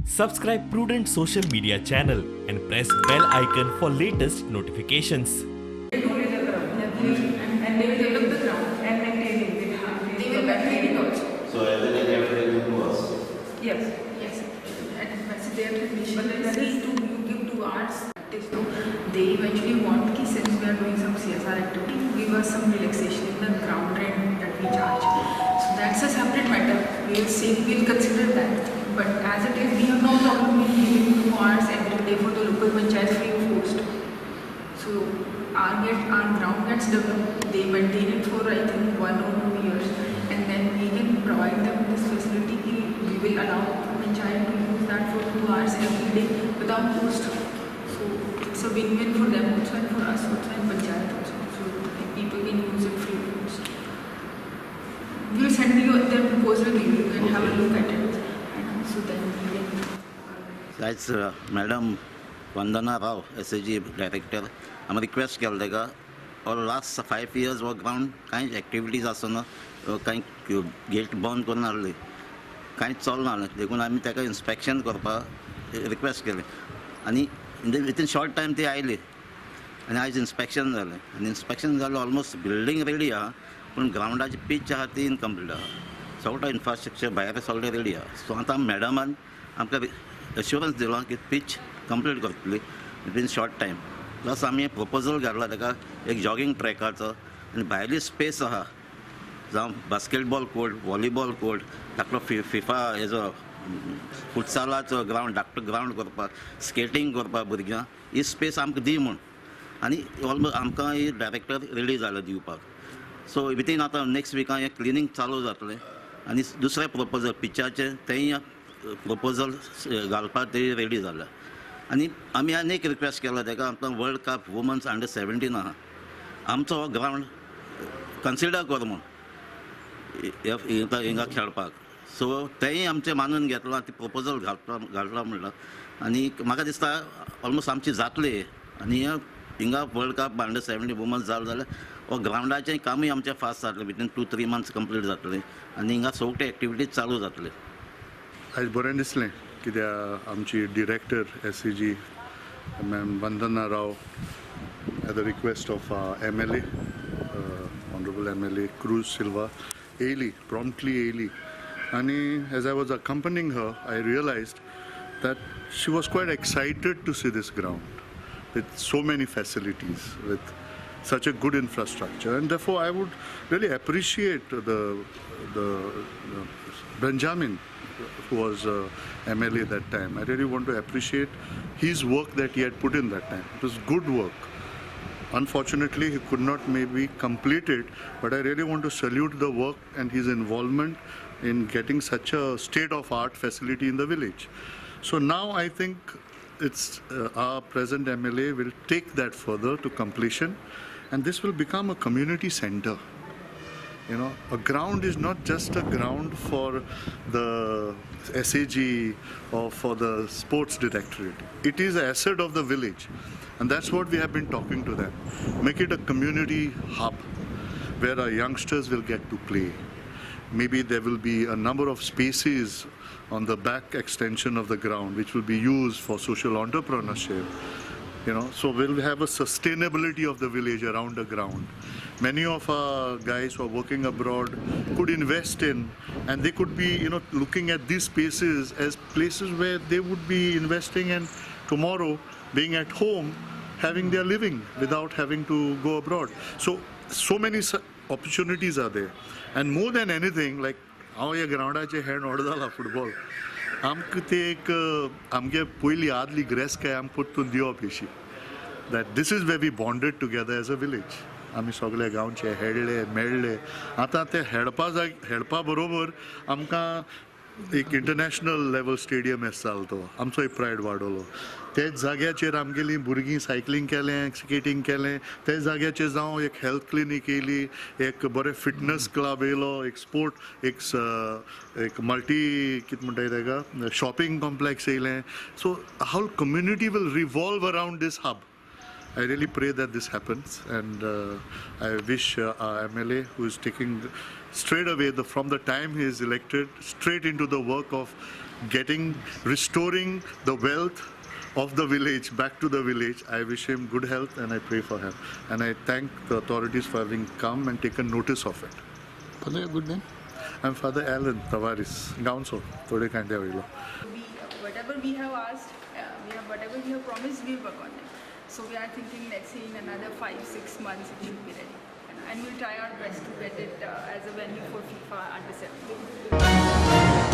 Subscribe Prudent social media channel and press bell icon for latest notifications. And they will develop the ground And maintain it. They will maintain They will the maintain it also. So everything everything to us. Yes. Yes. And their condition is to you give 2 hours. So they eventually want ki since we are doing some CSR activity, you give us some relaxation in the ground rent that we charge. So that's a separate matter. We will say we will consider that. But as it is, we have no problem in giving 2 hours every day for the local panchayat free of cost. So our ground gets developed, they maintain it for, I think, 1 or 2 years, and then we can provide them this facility ki we will allow panchayat to use that for 2 hours every day without cost. So it's a win-win for them also and for us also and panchayat also. So like, people can use it free of cost. We will send you their proposal to you. You can have a look at it, and so then we can. आयज madam Vandana राव, SAG director, आमी request केलें ताका और last 5 years हो ground कांयच activities आसना, कांय get बंद करून आहली, कांयच चलना आहलें. देखून आमी ताका इन्स्पेक्शन करपाक रिक्वेस्ट केलें आनी विथीन शॉर्ट टायम ती आयली आनी आयज इन्स्पेक्शन जालें. आनी इन्स्पेक्शन जालें, ऑलमोस्ट बिल्डींग रेडी आहा, पूण ग्रावंडाची पीच आहा ती इनकम्प्लीट आहा. सगळो इन्फ्रास्ट्रक्चर भायर सगळें रेडी आहा. सो आतां मॅडमान आमकां एश्युरन्स दिलो की पीच कंप्लीट करतली विथीन शॉर्ट टायम. प्लस आमी प्रपोजल घातला ताका एक जॉगींग ट्रॅकाचो आनी भायली स्पेस आहा, जावं बास्केटबॉल कोर्ट, व्हॉलीबॉल कोर्ट, धाकटो फिफा हेजो फुटसालाचो ग्रावंड, धाकटो ग्रावंड करपाक, स्केटींग करपाक भुरग्यांक ही स्पेस आमकां दी म्हूण. आनी ऑलमोस्ट आमकां ही डायरेक्टर रेडी जालें दिवपाक. सो विथीन आतां नेक्स्ट विकान हें क्लिनींग चालू जातलें आनी दुसरें प्रपोजल पिचाचें तेंय प्रपोजल घालपाक ते रेडी जाल्या. आनी आमी आनी एक रिक्वेस्ट केला ताका, आमकां वर्ल्ड कप वुमन्स अंडर 17 आहा, आमचो हो ग्रावंड कन्सिडर कर म्हूण हिंगा खेळपाक. सो तेंय आमचें मानून घेतलां, ती प्रपोजल घालता घालता म्हणलां. आनी म्हाका दिसता ऑलमोस्ट आमची जातली. आनी हिंगा वर्ल्ड कप अंडर 17 वुमन्स जालें जाल्यार हो ग्रावंडाचें कामूय आमचें फास्ट जातलें, विथीन 2-3 मंथ्स कंप्लीट जातलें आनी हिंगा सगळे एक्टिविटीज चालू जातले. आयज बरें दिसलें कित्याक आमची director SAG ma'am Vandana Rao, at the request of MLA, honourable MLA Cruz Silva, येयली, प्रॉम्प्टली येयली. आनी as I was accompanying her, I realized that she was quite excited to see this ground with so many facilities, with such a good infrastructure. And therefore, I would really appreciate the Benjamin, who was MLA that time. I really want to appreciate his work that he had put in that time. It was good work. Unfortunately, he could not maybe complete it, but I really want to salute the work and his involvement in getting such a state-of-art facility in the village. So now I think it's our present MLA will take that further to completion, and this will become a community center. A ground is not just a ground for the SAG or for the sports directorate. It is an asset of the village. And that's what we have been talking to them. Make it a community hub where our youngsters will get to play. Maybe there will be a number of spaces on the back extension of the ground which will be used for social entrepreneurship. So we'll have a sustainability of the village around the ground. Many of our guys who are working abroad could invest in, and they could be looking at these spaces as places where they would be investing and tomorrow being at home, having their living without having to go abroad. So, so many opportunities are there. And more than anything, like हांव ह्या ग्रावंडाचे head order जाला football, आमकां ते एक आमगे पयली आदली ग्रेसकाय आमकां परतून दिवप अशी, that this is where we bonded together as a village. आमी सगळे गांवचे हेडले मेळ्ळे. आतां ते हेडपा जाग हेडपा बरोबर आमकां एक इंटरनॅशनल लेवल स्टेडियम येस जालो, तो आमचोय प्रायड वाडवलो. तेच जाग्याचेर आमगेलीं भुरगीं सायकलींग केलें, स्केटींग केलें. तेच जाग्याचेर जावं एक हेल्थ क्लिनीक येयली, एक बरें फिटनस क्लब येयलो, एक स्पोर्ट एक मल्टी कितें म्हणटाय तेका शॉपिंग कॉम्प्लेक्स येयलें. So whole community will revolve around this hub. I really pray that this happens, and I wish our MLA, who is taking straight away from the time he is elected, straight into the work of restoring the wealth of the village back to the village. I wish him good health and I pray for him. And I thank the authorities for having come and taken notice of it. Father, your good name? I'm Father Alan Tavares, Gaonso, Tode Kandya Vilo. Whatever we have asked, whatever we have promised, we work on it. So we are thinking, let's say in another 5-6 months it should be ready. And we'll try our best to get it as a venue for FIFA Under 17.